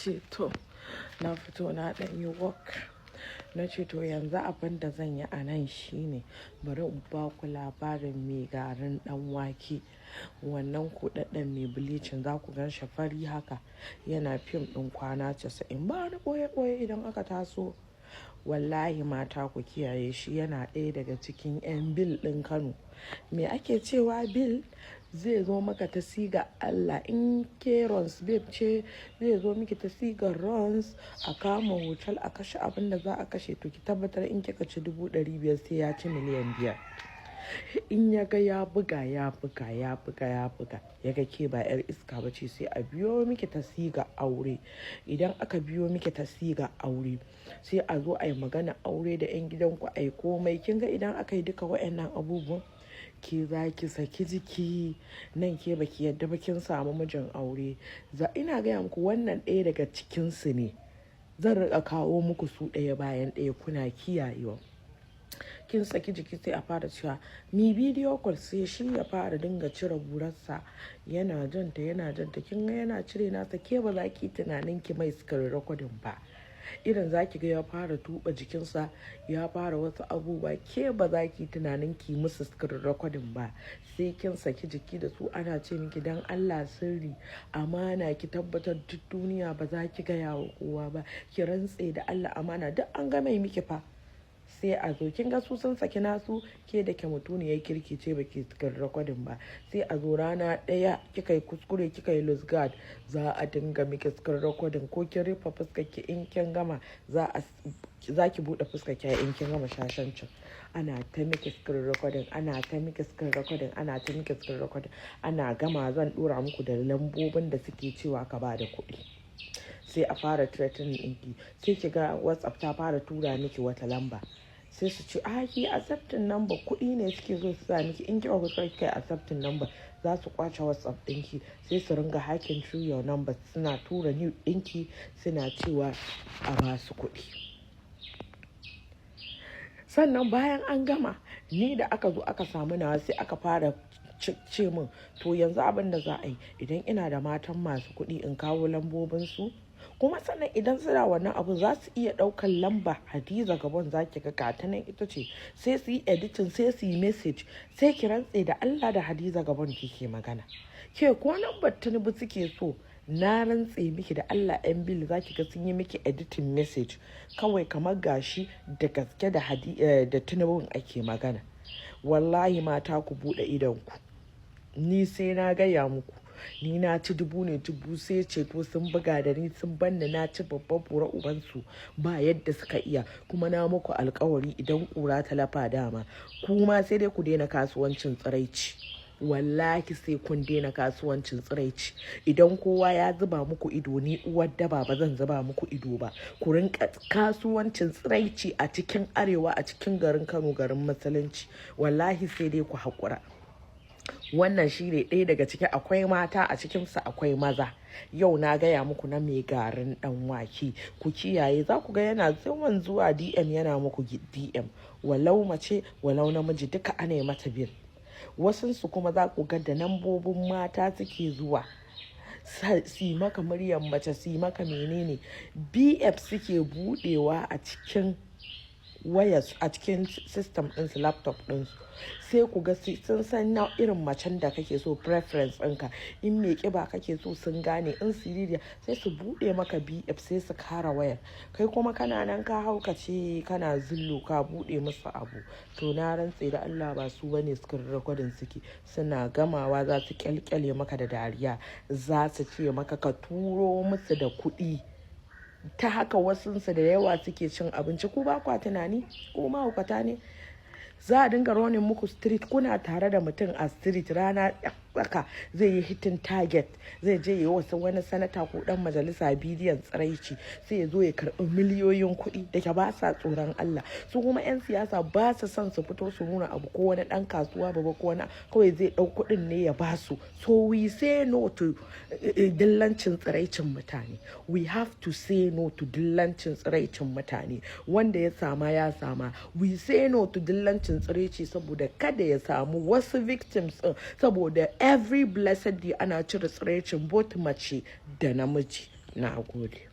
Ce to, na fito na ɗan yi walk. Na ce to, yanzu abin da zan yi a nan shine bari in ba ku labarin mai garin ɗan wake. Wannan kuɗaɗɗen mai bleaching, za ku gan shi fari haka, yana fim ɗin Kwana 90. Ba wani ɓoye-ɓoye idan aka taso. Wallahi mata, ku kiyaye shi, yana ɗaya daga cikin 'yan bill ɗin Kano. Me ake cewa bill? Zai zo maka ta siga Allah, in ke runs babe ce, zai zo miki ta sigar runs, a kama hotel, a kashe abin da za a kashe. To, ki tabbatar in kika ci 500,000, sai ya ci miliyan 5. In ya ga ya buga, ya buga, ya buga, ya buga, ya ga ke ba 'yar iska ba ce, sai a biyo miki ta siga aure. Idan aka biyo miki ta siga aure, sai a zo a yi magana aure da 'yan gidanku, a yi komai. Kin ga idan aka yi duka waɗannan abubuwan, ke za ki saki jiki nan, ke baki yadda ba, kin samu mijin aure. Za ina gaya muku, wannan ɗaya daga cikinsu ne. Zan riƙa kawo muku su ɗaya bayan ɗaya, kuna kiyayewa. Kin saki jiki, sai a fara cewa mi video call, sai shi ya fara dinga cire burarsa, yana janta, yana janta. Kin ga yana cire nasa, ke ba za ki tunanin ki mai screen recording ba. Irin za ki ga ya fara tuba jikinsa, ya fara wasu abubuwa, ke ba za ki tunanin ki musu screen recording ba, sai kin saki jiki da su. Ana ce miki, dan Allah, sirri, amana, ki tabbatar duk duniya ba za ki gaya wa kowa ba, ki rantse da Allah, amana, duk an gama miki fa. Sai a zo, kin ga su sun saki nasu, ke da ke mutuniyar kirki ce, baki screen recording ba. Sai a zo rana ɗaya kika yi kuskure, kika yi lose guard, za a dinga miki screen recording. Ko kin rufe fuskar ki, in kin gama za ki buɗe fuskar ki. In kin gama shashancin, ana ta miki screen recording, ana ta miki screen recording, ana ta miki screen recording. Ana gama, zan dora muku da lambobin da suke cewa ka ba da kuɗi. Sai a fara threatening ɗinki, sai ki ga WhatsApp ta fara tura miki wata lamba, sai su ce a ki accepting number, kuɗi ne suke zo su sa miki. In kika kuskure kika yi accepting number, za su kwace WhatsApp ɗinki, sai su ringa hacking through your number, suna tura nude ɗinki, suna cewa a ba su kuɗi. Sannan bayan an gama, ni da aka zo aka samu nawa, sai aka fara ce min, to yanzu abin da za a yi, idan ina da matan masu kuɗi, in kawo lambobinsu. Kuma sannan idan suna wannan abu, za su iya ɗaukar lamba Hadiza Gabon, za ki ga gata nan ita ce, sai su yi editing, sai su yi message, sai ki rantse da Allah da Hadiza Gabon kike magana. Ke, ko lambar Tinubu suke so, na rantse miki da Allah, yan bill za ki ga sun yi miki editing message, kawai kamar gashi da gaske da Tinubun ake magana. Wallahi mata, ku buɗe idonku. Ni sai na gaya muku, ni na ci dubu ne, dubu sai ceto. Sun buga da ni, sun banni, na ci babban bura ubansu, ba yadda suka iya. Kuma na muku alkawari, idan kura ta lafa, dama kuma sai dai ku daina kasuwancin tsiraici. Wallahi sai kun daina kasuwancin tsiraici. Idan kowa ya zuba muku ido, ni uwar daba ba zan zuba muku ido ba. Ku rinka kasuwancin tsiraici a cikin arewa, a cikin garin Kano, garin musulunci, wallahi sai dai ku haƙura. Wannan shi ne ɗaya daga ciki. Akwai mata a cikinsa, akwai maza. Yau na gaya muku na mai garin ɗan wake. Ku kiyaye, za ku ga yana yawan zuwa DM, yana muku DM, walau mace walau namiji, duka ana yi mata bill. Wasunsu kuma za ku ga da nambobin mata suke zuwa, su yi maka muryar mace, su yi maka menene. BF suke budewa a cikin wayar, a cikin system ɗinsu, laptop ɗinsu. Sai ku ga sun san na irin macen da kake so, preference ɗinka. In mai ƙiba kake so, sun gane. In siririya, sai su buɗe maka BF, sai su kara wayar. Kai kuma kana nan ka haukace, kana zullu, ka buɗe musu abu. To, na rantse da Allah ba su bane, screen recording suke. Suna gamawa, za su kyalkyale maka da dariya, za su ce maka ka turo musu da kuɗi. Ta haka wasunsu da yawa suke cin abinci. Ku ba kwa tunani, ko mahaukata ne? Za a dinga running muku street. Kuna tare da mutum a street, rana tsaka zai yi hitting target, zai je yi wasu wani sanata ko dan majalisa bidiyon tsiraici, sai ya zo ya karbi miliyoyin kuɗi. Da ke ba sa tsoron Allah, su kuma 'yan siyasa ba su son su fito su nuna abu, ko wani dan kasuwa babba ko wani, kawai zai ɗau kuɗin ne ya ba su. So we say no to dillancin tsiraicin mutane. We have to say no to dillancin tsiraicin mutane. Wanda ya sama, ya sama. We say no to dillancin tsiraici, saboda kada ya samu wasu victims din, saboda every blessed day ana cire tsiraicin both mace da namiji. Na gode.